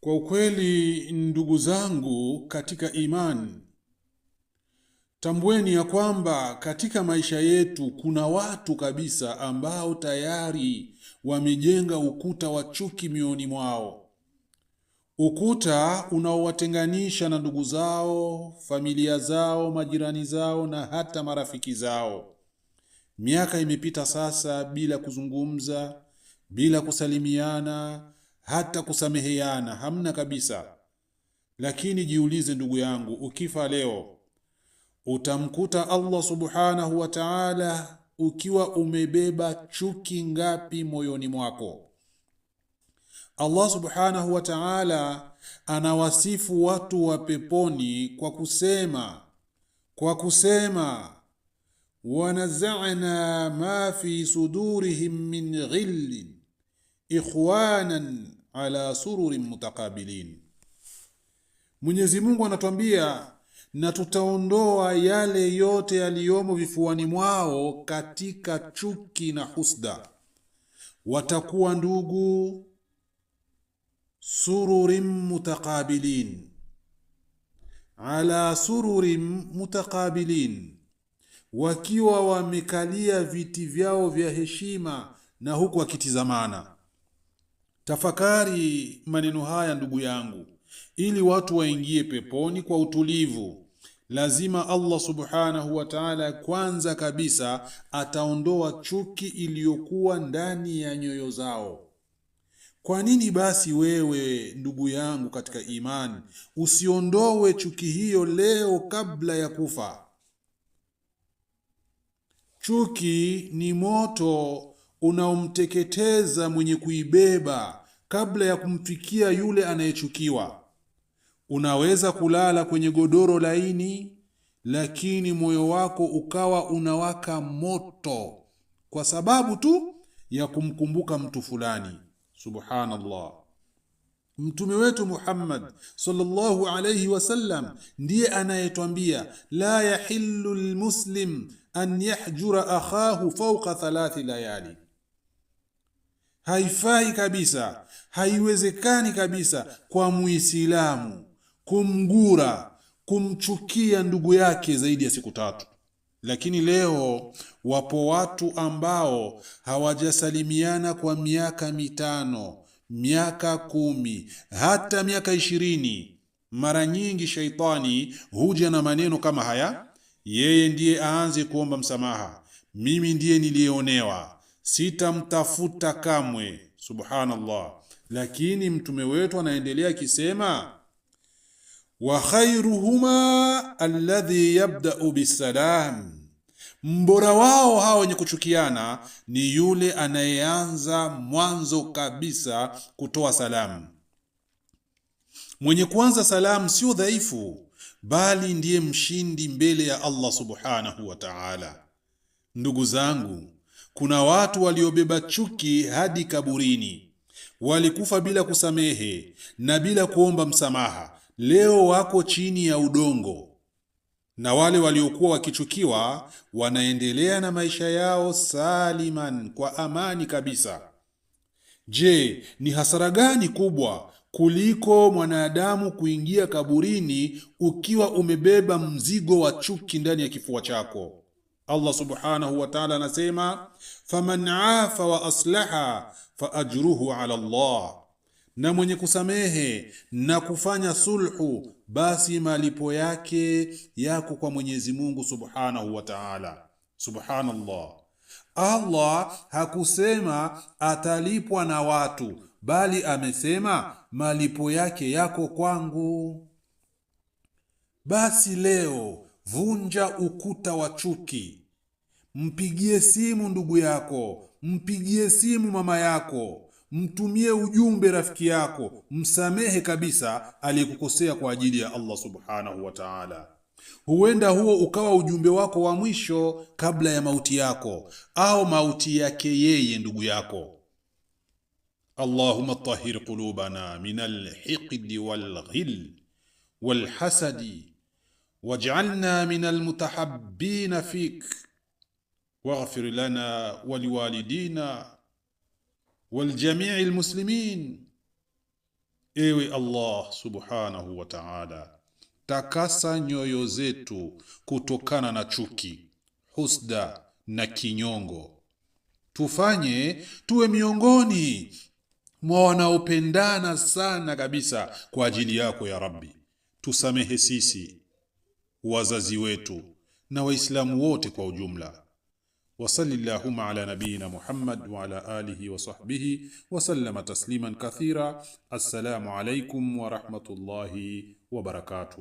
Kwa ukweli, ndugu zangu katika imani, tambueni ya kwamba katika maisha yetu kuna watu kabisa ambao tayari wamejenga ukuta wa chuki mioyoni mwao, ukuta unaowatenganisha na ndugu zao, familia zao, majirani zao na hata marafiki zao. Miaka imepita sasa bila kuzungumza, bila kusalimiana, hata kusameheana hamna kabisa. Lakini jiulize ndugu yangu, ukifa leo utamkuta Allah subhanahu wa ta'ala ukiwa umebeba chuki ngapi moyoni mwako? Allah subhanahu wa ta'ala anawasifu watu wa peponi kwa kusema wanazana ma fi sudurihim min ghillin ikhwanan ala sururin mutaqabilin. Mwenyezi Mungu anatuambia, na tutaondoa yale yote yaliyomo vifuani mwao katika chuki na husda, watakuwa ndugu. Sururin mutaqabilin, ala sururin mutaqabilin, wakiwa wamekalia viti vyao vya heshima na huku wakitizamana. Tafakari maneno haya ndugu yangu, ili watu waingie peponi kwa utulivu, lazima Allah subhanahu wa ta'ala kwanza kabisa ataondoa chuki iliyokuwa ndani ya nyoyo zao. Kwa nini basi wewe ndugu yangu katika imani usiondoe chuki hiyo leo kabla ya kufa? Chuki ni moto unaomteketeza mwenye kuibeba kabla ya kumfikia yule anayechukiwa. Unaweza kulala kwenye godoro laini, lakini moyo wako ukawa unawaka moto kwa sababu tu ya kumkumbuka mtu fulani. Subhanallah. Mtume wetu Muhammad sallallahu alayhi wasallam ndiye anayetwambia, la yahillu lmuslim an yahjura akhahu fawqa thalathi layali. Haifai kabisa, haiwezekani kabisa kwa Muislamu kumgura, kumchukia ndugu yake zaidi ya siku tatu. Lakini leo wapo watu ambao hawajasalimiana kwa miaka 5, miaka 10, hata miaka 20. Mara nyingi shaitani huja na maneno kama haya: yeye ndiye aanze kuomba msamaha, mimi ndiye niliyeonewa, sitamtafuta kamwe. Subhanallah. Lakini mtume wetu anaendelea akisema, wa khairuhuma alladhi yabda'u bisalam, mbora wao hao wenye kuchukiana ni yule anayeanza mwanzo kabisa kutoa salamu. Mwenye kuanza salamu sio dhaifu, bali ndiye mshindi mbele ya Allah subhanahu wa ta'ala. Ndugu zangu, kuna watu waliobeba chuki hadi kaburini, walikufa bila kusamehe na bila kuomba msamaha. Leo wako chini ya udongo, na wale waliokuwa wakichukiwa wanaendelea na maisha yao saliman, kwa amani kabisa. Je, ni hasara gani kubwa kuliko mwanadamu kuingia kaburini ukiwa umebeba mzigo wa chuki ndani ya kifua chako? Allah subhanahu wa ta'ala anasema, faman afa wa aslaha fa ajruhu ala Allah, na mwenye kusamehe na kufanya sulhu, basi malipo yake yako kwa Mwenyezi Mungu subhanahu wa ta'ala. Subhanallah, Allah hakusema atalipwa na watu, bali amesema malipo yake yako kwangu. Basi leo vunja ukuta wa chuki, mpigie simu ndugu yako, mpigie simu mama yako, mtumie ujumbe rafiki yako, msamehe kabisa aliyekukosea kwa ajili ya Allah subhanahu wa ta'ala. Huenda huo ukawa ujumbe wako wa mwisho kabla ya mauti yako au mauti yake yeye ndugu yako. Allahumma tahhir qulubana min alhiqdi walghil walhasadi waj'alna min almutahabbina fik waghfir lana waliwalidina waljamii almuslimin. Ewe Allah subhanahu wa ta'ala, takasa nyoyo zetu kutokana na chuki, husda na kinyongo. Tufanye tuwe miongoni mwa wanaopendana sana kabisa kwa ajili yako ya Rabbi. Tusamehe sisi, wazazi wetu na Waislamu wote kwa ujumla. Wasalli llahuma ala nabiyina Muhammad wa ala alihi wa sahbihi wa sallama tasliman kathira. Assalamu alaikum wa rahmatullahi wa barakatuh.